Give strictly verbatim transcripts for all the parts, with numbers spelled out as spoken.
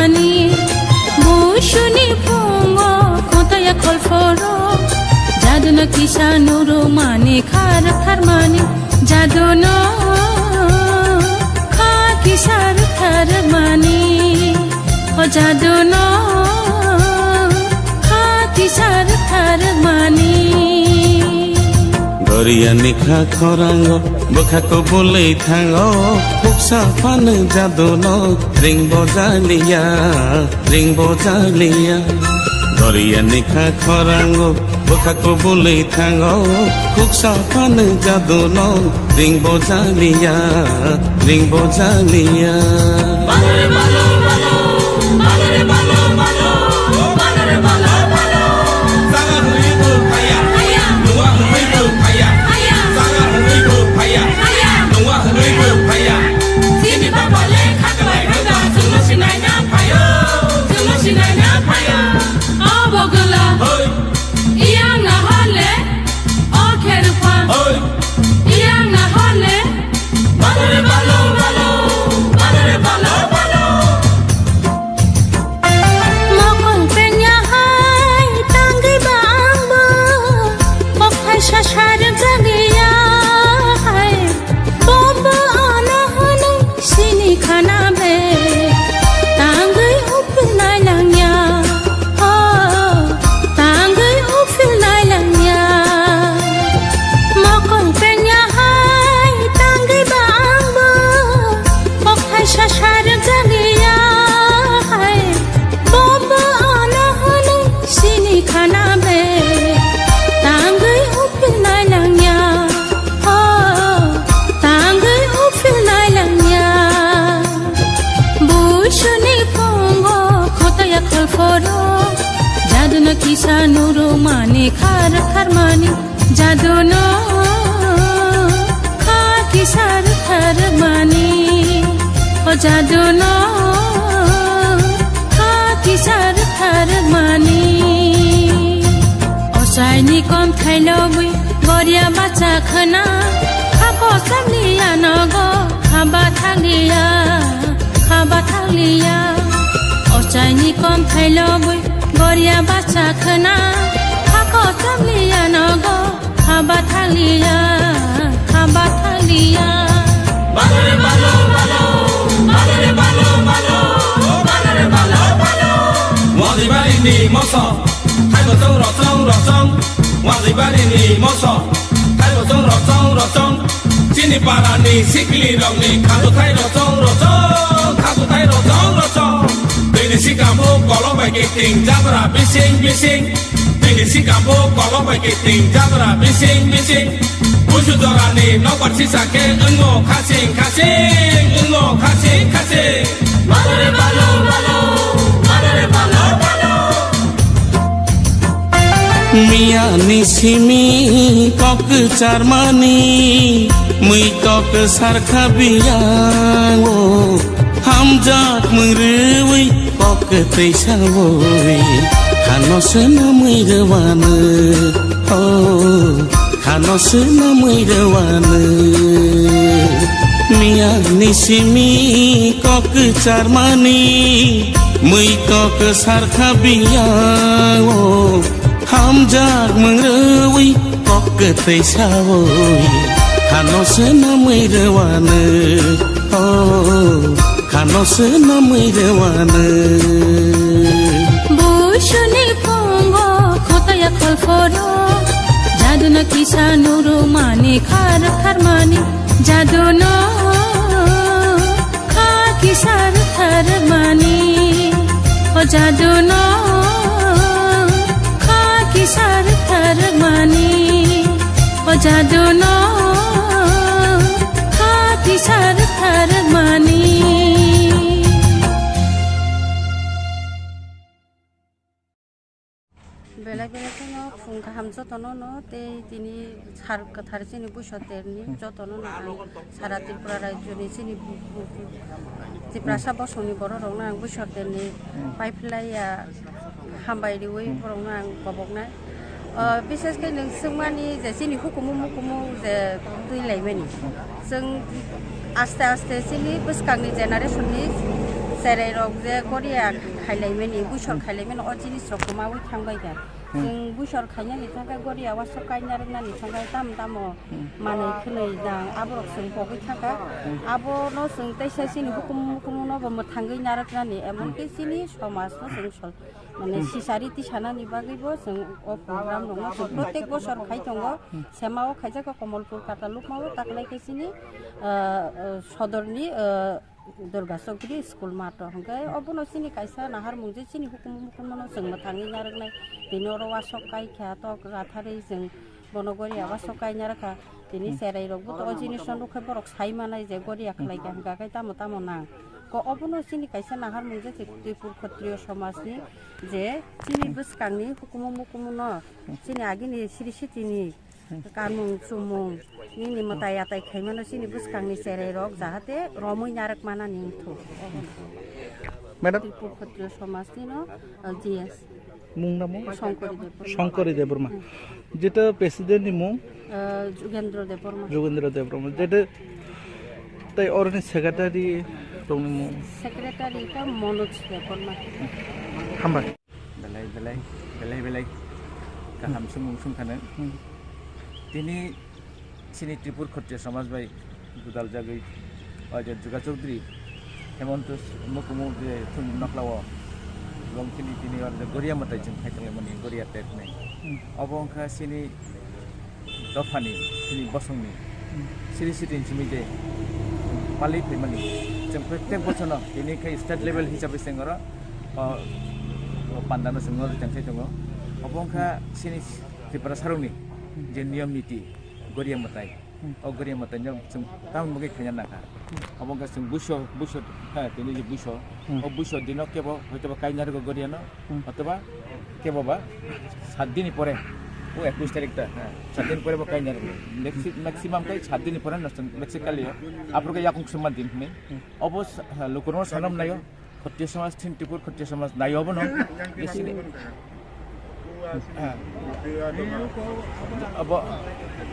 Ani bushuni phungo khotaya kholphoro, jaduno kisa nurumani khar kharmani, jaduno kha kisar kharmani, o jaduno kha kisar kharmani. Doriya nikha khorango bwkha kubulwi thango, khuksa phano jaduno ring bojaliya, ring bojaliya. Doriya nikha khorango bwkha kubulwi thango, khuksa phano jaduno ring bojaliya, ring bojaliya. Balore balo balo, balore balo balo, balore balo balo. Sara hwnwi bo phaiya, haya. Nuwa hwnwi bo phaiya, haya. Sara hwnwi bo phaiya, haya. Nuwa hwnwi bo phaiya. Chini bapale khaklai hwnba, chwngno sinaina phaio, chwngno sinaina phaio. Obo gwla. Hoi. Iyang na hole, o kherpa. Hoi. Iyang na hole. Balore balo balo, balore balo balo. Mokol penya hai tangwi ba angbo, kok hai sasar jagwi ya hai, bombo ano hwnwi sini khana be, tangwi uphil nai langya. Oh, tangwi uphil nai langya. Mokol penya hai tangwi ba angbo, kok hai sasar jagwi ya hai, bombo ano hwnwi sini khana be, tangwi uphil nai langya. Oh, tangwi uphil nai langya. Bushuni phungo khotaya kholphoro, jaduno kisa nurumani khar kharmani, jaduno kha kisar kharmani, o jaduno kha kisar kharmani. Ochaini kom thailogwi goria bacha khna, kha kosamliya nogo, kha bathaliya, kha bathaliya. Ochaini kom thailogwi goria bacha khna, kha kosamliya nogo, kha bathaliya, kha bathaliya. Balore balo balo, balore balo balo, balore balo balo. Wajibari ni moso, thaibo chong rochong rochong. Wajibari ni moso, thaibo chong rochong rochong. Chini para ni sikli rok ni khabuthai rochong rochong, khabuthai rochong rochong. Bini sikamo kolok bai kiting jabra bising bising. Bini sikamo kolok bai kiting jabra bising bising. Busu jorani nokbar sisa khe wngo khasing khasing, wngo khasing khasing. Balore balo balo, balore balo balo. Miya ni simi kok charmani, mui tok sarkha biyango, hamjak mungrewi kok tei sawi, khano seno mui rwano, oh. Khano swnamwi rwano. Miya ni simi kok charmani, mui tok sarkha biyango, hamjak mungrewi kok tei sawi. Khano swnamwi rwano, oh. Khano swnamwi rwano. Bushuni phungo khotaya kholphoro, jaduno kisa nurumani khar kharmani, jaduno kha kisar kharmani, o jaduno kha kisar kharmani, o jaduno kha kisar kharmani. Belai belai kheno phung kaham jotono no tei tini sar kwthar chini buisoterni jotono no ang sara Tripura rajyoni chini bu-, bu-, bu-, Tiprasa bosongni borok rokno ang buisoterni paiphlaiya hambai riwi borokno ang koboknai. O, bishes khe nwng swngmani je chini hukumu mukumu je twi laimani. Chwng aste aste chini bwskangni generation ni Cherai rok je goria khailaimani, buisor khailaimani, o jinis rok kwmawi thangbai kha. Chwng buisor khainani thangkhe goria wasok kaina rwnani thangkhe tamo tamo manwi khwnwi jang aborok chwng pogwi thangkha. Abono chwng teisa chini hukumu mukumu no bo mwthangwi narwknani, emonki chini somaj no chwng sol-, mane sisari tisanani bagwi bo chwng o program rok no chwng protek bosor khai tongo. Sema o khaijak kha Komolpur Katalukma o, taklai khe chini, ah, ah, sodorni, ah, Durga Chowdhury school math o hwnkhe obono chini kaisa naharmung je chini hukumu mukumu no chwng mwthangwi narwknai. Tini oro wasok kai kha, tok ratharwi chwng bono goria wasok kaina rwkha. Tini cherai rok bo to o jinis no nukhe borok sai manai je goria khlai kha hwnkha khe tamo tamo nang. Ko obono chini kaisa naharmung je Tripur Khatriyo somaj ni je chini bwskang ni hukumu mukumu no chini agini siri siti ni kanmung chumung nini mwtai atai khaimano chini bwskangni cherai rok jahate romwi narwk manani wngthok. Madam? Tripur Khatriyo Somajni no, uh, G S. Mung namo? Shankari Debbarma. Shankari Debbarma. Jeta president ni mung? Uh, Jugendra Debbarma. Jugendra Debbarma. Jeta tai oroni secretary rokni mung? Secretary ta Manoj Debbarma. Hambai. Belai, belai, belai, belai. Kaham sumung sungkhano. Hmm. Tini chini Tripur Khatriya Samaj bai gudal jagwi, o je Durga Chaudhary, Hemanta Mukumu je thum noklao, bong chini tini o je Goria Matai chwng khai tongmani Goria Tet nai. Hmm. Obo wngkha chini dophani, chini bosongni, hmm, siri sitini simi je pali phaimani. Chwng protek bochorno tini khai state level hisabe chwng oro, o, o pandano chwng oro chwng khai tongo. Obo wngkha chini Tripura sarokni je niyom niti, Goria Matai. Hmm. O Goria Matai no chwng tamoni bagwi khaina nangkha. Obo wngkha chwng buiso, buiso, ha, tini je buiso. Hmm. O buiso dino kebo hoitoba kainarwgo Goriano, hmm, hoitoba kebo ba sat din ni pore, o ekush tarik ta, ha, sat din pore bo kainarwgo. Maxi-, maximum kai sat din ni pore no chwng maxi kali o. Aphuru khe yakung summa din hwnwi. Hmm. Obo sa-, ha, lukurokno sanam naio. Khatriya Samaj, Thin Tripur Khatriya Samaj naio abono. Isini. Ha. Abo,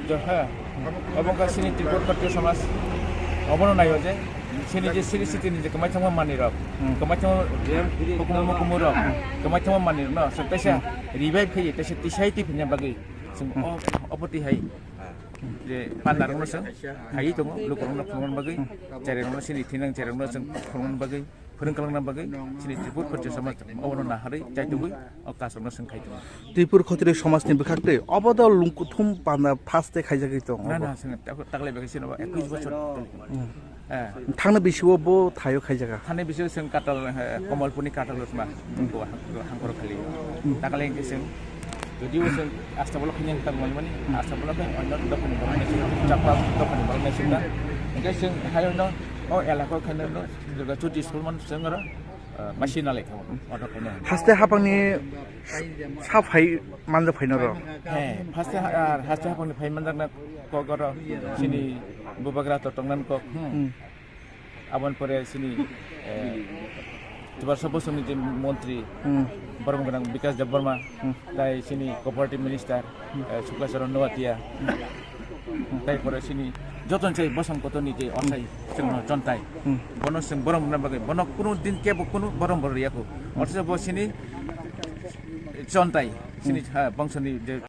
jo, ha. Abo wngkha chini Tripur Khatriya Samaj. Abono naio je, chini je siri sitini je kwmai thangma manwirok, hmm, kwmai thangma hukumu mukumu rok, hmm, kwmai thangma manwirokno chwng teisa, hmm, revive khaye, teisa tisai twi philna bagwi chwng, hmm, o, obo twi hai je pandarokno chwng khaiwi tongo, lukurokno phunukna bagwi, hmm, cherairokno chini thinang cherairokno chwng phunukna bagwi. Phwrwng kwlwngna bagwi chini Tripur Khatriya Samaj obono naharwi chaitugwi o kasokno swng khai tongo. Tripur Khatriya Samajni bwkhaktwi obo do lungkuthum panda first day khaijagwi tongo. Na, obo, na, swng tak-, taklai bagwi sino ekush bochor. Hmm. Eh. Thangna bisio bo thaio khaijaka. Thangna bisio swng Katal, eh, Komolpurni Katal Rosma, hmm, bo hang-, bo hangkor khali. Hmm. Taklai hwnkhe swng, jodio swng Astabolo khainani tak mai mani, hmm, Astabolo bai onno dophani borok naisuk, Chakma dophani borok naisuk na. Hwnkhe swng haino o elaka o khainani Durga Chaudhary school man swng oro, ah, masi nalai kha, order khaina. Haste haphangni saphai manjak phaino rw? He, haste ha-, ah, haste haphangni phai manjakna kok oro chini bubagra to tongnan kok. Hmm. Aboni pore chini, eh, Tiprasa bosongni je montri, hmm, borok gwnang Bikash Debbarma, hmm, tai chini cooperative minister, eh, Sukla Charan Noatia. Tai pore chini joto ni chai bosong kotor ni je ochai chwngno chontai. Hmm. Bono chwng borom rwna bagwi bono kunu din kebo kunu borom bo rwya kho. Hmm. Othocho bo chini chontai, chini, hmm, ha, bongso ni je